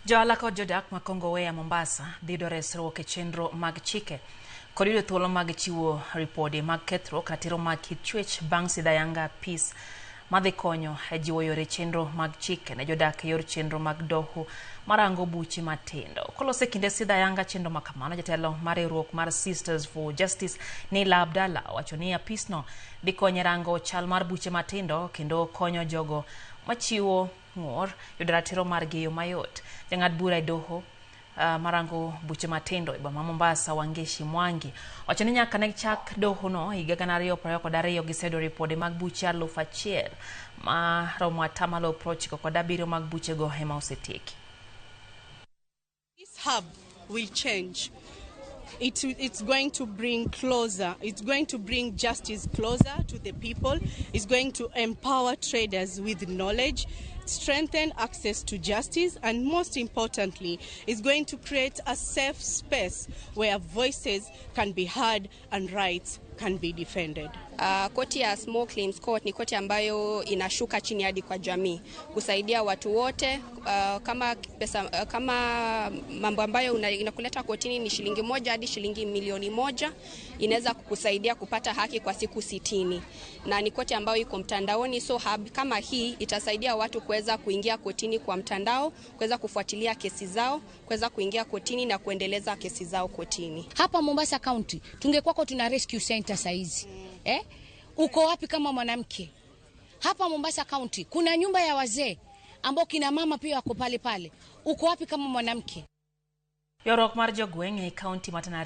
Johala kod jodak ma Kongowea Mombasa dhi yudo resruok e chenro mag chike kod yudo thuolo mag chiwo ripode mag kethruok ratiro mag kit chwech bang' sidho ayanga apis madhi konyo e jiwo yore chenro mag chike ne jodak e yor chenro mag doho marango buche matindo. Koloso e kinde sidho ayanga chenro makamano, jatelo mar riwruok mar Sisters for Justice Nila Abdalla owacho ni apisno dhi konyo e rango chal mar buche matindo kendo konyo jogo machiwo ng'ur yudo ratiro margi e yo mayot. Jang'ad bura e doho marango buche matindo e boma ma Mombasa Wangeshi Mwangi wacho ni nyaka ne chak doho no higa 2022 giseyudo ripode mag buche 1000 maromo 97 mag buchego ema osetieki. This hub will change. It's going to bring closer, it's going to bring justice closer to the people. It's going to empower traders with knowledge, strengthen access to justice, and most importantly, it's going to create a safe space where voices can be heard and rights can be defended. Koti ya Small Claims Court ni koti ambayo inashuka chini hadi kwa jamii kusaidia watu wote. Kama pesa, kama mambo ambayo inakuleta kotini ni shilingi 1 hadi shilingi milioni 1, inaweza kukusaidia kupata haki kwa siku 60, na ni koti ambayo iko mtandaoni, so hub kama hii itasaidia watu kuweza kuingia kotini kwa mtandao, kuweza kufuatilia kesi zao, kuweza kuingia kotini na kuendeleza kesi zao kotini. Hapa Mombasa County tungekuwako tuna rescue center saizi, eh? Uko wapi kama mwanamke? Hapa Mombasa County kuna nyumba ya wazee ambao kina mama pia wako pale pale. Uko wapi kama mwanamke? Ywaruok mar jogweng' e kaunti ma Tana.